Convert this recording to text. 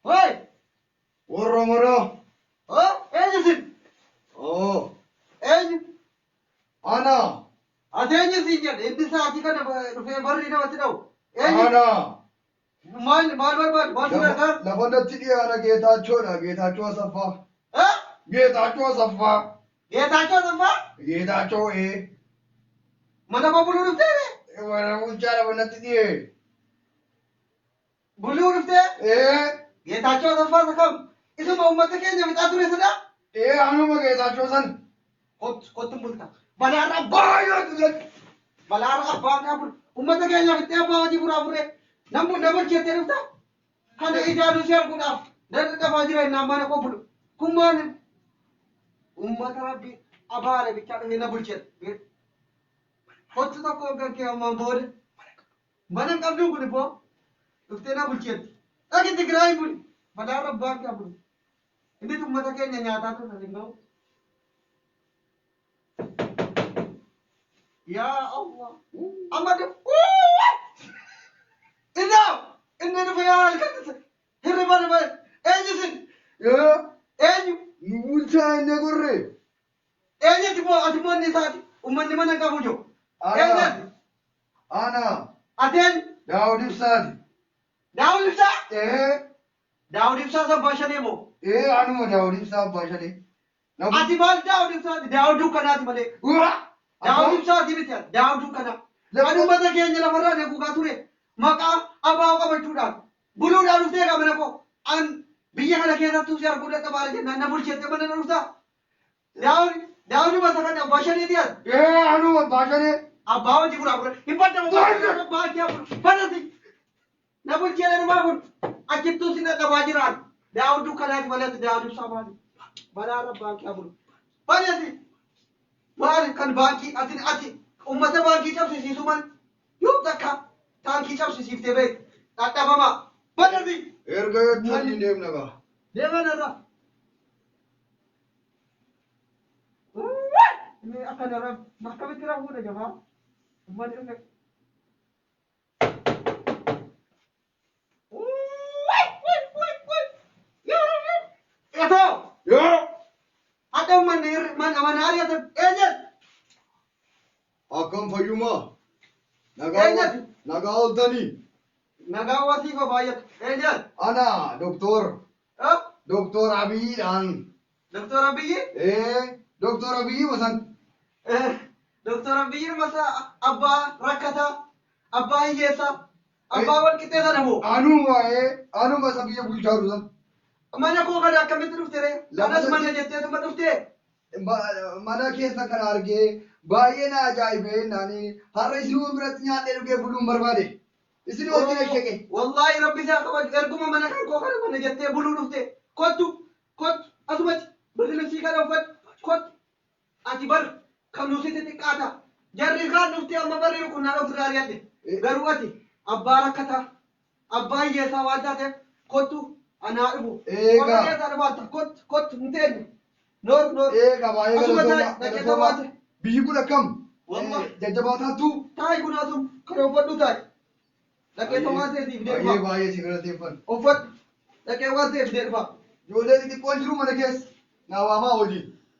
Hoi! Warra maraa. Oh, eenyu sin? Oo. Eenyu? Ana. Ati eenyu siin jedhe? Inni sa'aatii kana dhufee barri namatti dha'u. Eenyu? Ana. Maal maal barbaadu? Maal si gargaara? Lafa natti dhiyaana Geetaachoodha. Geetaachoo Asaffaa. Eh? Geetaachoo Asaffaa. Geetaachoo Asaffaa? Geetaachoo ee. Mana koo buluu dhuftee? Mana bulchaa lafa natti dhiyee. Buluu dhuftee? Ee. Geetaachoo Asaffaa isa kam? Isuma uummata keenya fixaa ture sana? Ee anuma Geetaachoo san. Kottu kottu bulta. Balaarra abbaa Baay'ee balaarra abbaa kaa bulu. Uummata keenya fixee abbaa hojii buraa furee. Namni na bulcheettee dhufta? Kana ijaanuu si arguudhaaf nan dhafaa jira innaan mana koo bulu. Kun maal? Uummata rabbi abaare bichaa dhufee na bulcheera. Kottu tokko hoggan kee ammaan booda. Mana hin qabduu kun ibboo. Dhuftee na bulcheetti. Dhaqi Tigraay buli. Balaarra abbaan kee bulu. Inni uummata keenya nyaataa ture hin ga'u. Yaa Allah. Amma Innaa inni dhufe yaa halkan hirriba dhufe eenyu sin Ee. eenyu Nu bulchaa inni gorre. eenyuti moo ati moo inni isaati uummanni mana hin qabu jiru. Eenyu Ana. Ana. ati eenyu Daawud Ibsaati. Daawud Ibsaa Ee. Daawud Ibsaa sabbaa shanee moo Ee anuma Daawud Ibsaa abbaa shanee. Ati maal Daawud Ibsaati Daawud dukkanaati malee Daawud Ibsaati miti ati Daawud dukkanaa. Kan uummata keenya lafarraa naguugaa ture maqaa abaa'oo qabachuudhaan buluudhaan dhuftee egaa mana koo an biyya kana keessattuu si arguu dadhabaara jennaan na bulcheettee mana na dhuftaa. Daawud Daawud masa kan abbaa shaneeti ati. Ee anuma abbaa shanee. Abbaa hojii buraa bura hin baddamu abbaa kee bulu badasi na bulchee dhumaa kun achittuu si dadhabaa jiraan Daawud dukkanaati malee ati Daawud ibsaa maali balaa abbaa kee bulu badasi maali kan baankii ati ati ummata baankii cabsisiisu malee yoo takka taankii cabsisiiftee beektu dhadhabamaa badasi Erga jechuun hin deemna gaa. deeman irraa. Inni akkana akkamitti rafuudha jabaa uummanni dhufe. Etoo Yoo. hadha uummanni mana mana ari'atan eenyas Akkam fayyumaa. Nagaa Eenyas nagaa ooltanii. nagaa wasiifa baay'atu eenyas Ana doktor doktor Abiyyiidhaan. Doktor Abiyyi Ee doktor Abiyyi wasan. Doktor Abiyyi masa abbaa rakkataa abbaa hiyyeessaa abbaa walqixxee sana moo Anuma ee anuma isa biyya bulchaa jiru san. Mana koo kana akkamitti dhufte ree? Kanas mana jetteetuma dhuftee? Mana keessa kana argee baay'ee na ajaa'ibee naani har'a isinuma biratti nyaadhee dhugee buluun barbaade. Isin wajjin ashaqe. Wallaahi rabbi isaa kabaju erguma mana kan koo kana mana jettee buluu dhufte. Kottu kottu asumatti birdilimsii kana uffadhu kottu ati bar kan nu sitti xiqqaata. Jarri kaan dhuftee amma barri rukunnaan ofirraa ari'adhe. Garuu ati abbaa rakkataa abbaa hiyyeessaa waan taateef kottu anaa dhufu. Eegaa. Warra keessaa dhufaatta kottu kottu hin teenyu. Noor noor. Eegaa baay'ee Asuma galatoomaa taa'i dhaqee galatoomaa. tawaate. Biyyi kun akkam? Wallahi. Jajjabaa taattuu? Taa'i kun asum kana uffadhu taa'i. Dhaqee tomaatee siif Baay'ee deebi'a. baay'ee si galateeffan. Uffadhu. Dhaqee waan ta'eef deebi'a. Ijoollee xixiqqoon jiru mana keessa. Naa waamaa hojii.